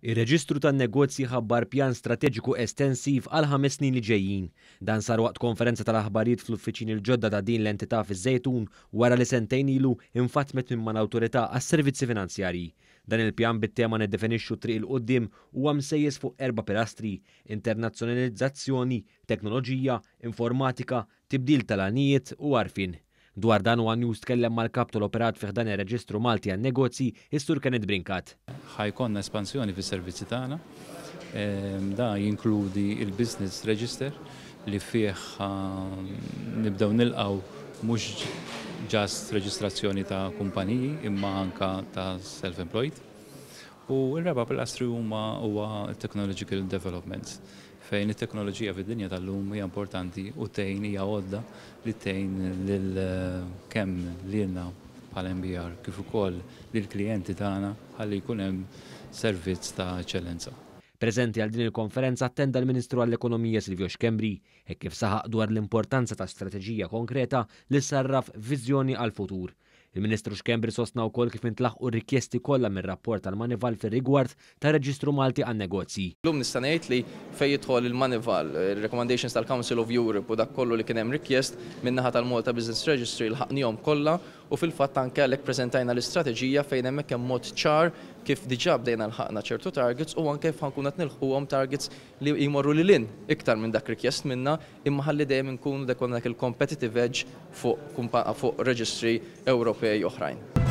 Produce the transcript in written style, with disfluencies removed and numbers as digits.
Ir-Reġistru tan-Negozji ħabbar pjan strateġiku estensiv għall-ħames snin li ġejjin. Dan sar waqt konferenza tal-aħbarijiet fl-uffiċini l-ġodda ta' din l-entità fiż-Żejtun wara li sentejn ilu infatmet minn mal-Awtorità għas-Servizzi Finanzjarji. Dan il-pjan bit-tema Niddefinixxu t-triq 'il quddiem huwa msejjes fuq erba' pilastri, internazzjonalizzazzjoni, teknoloġija, informatika, tibdil tal-għanijiet u għarfien. Dwar dan one News tkellem mal-Kap tal-Operat fi ħdan ir-Reġistru Malti għan-Negozji, is-Sur Kenneth Brincat. Ħa jkollna espansjoni fis-servizzi tagħna. Dan jinkludi l-Business Register li fih ħa nibdew nilqgħu mhux just reġistrazzjoni ta' kumpaniji imma anke ta' self-employed. U r-raba' pilastri huma huwa technological developments fejn it-teknoloġija fid-dinja tal-lum hija importanti u tgħin hija għodda li tgħin lil kemm lilna bħala MBR kif ukoll lill-klijenti tagħna ħalli jkun hemm servizz ta' eċċellenza. Preżenti għal din il-konferenza attenda l-Ministru għall-Ekonomija Silvio Schembri, hekk kif saħaq dwar l-importanza ta' strateġija konkreta li ssarraf f'viżjoni għall-futur. Il-Ministru Schembri sostna wkoll kif intlaħqu r-rikjesti kollha mir-rapport tal-Manival fir-rigward tar-Reġistru Malti għan-Negozji. Illum nista' ngħid li fejn jidħol il-Manival, ir-recommendations tal-Council of Europe u dak kollu li kien hemm rikjest min-naħa tal-Malta Business Registry lħaqnihom kollha u fil-fatt anke għalhekk preżentajna l-istrateġija fejn hemmhekk hemm mod ċar kif diġà bdejna lħaqna ċertu targets u anke kif ħa nkunu qed nilħquhom targets li jmorru lil hinn iktar minn dak rikjest minna imma ħalli dejjem inkunu dak ikollna dak il-competitive edge fuq fuq reġistri Ewropej oħrajn.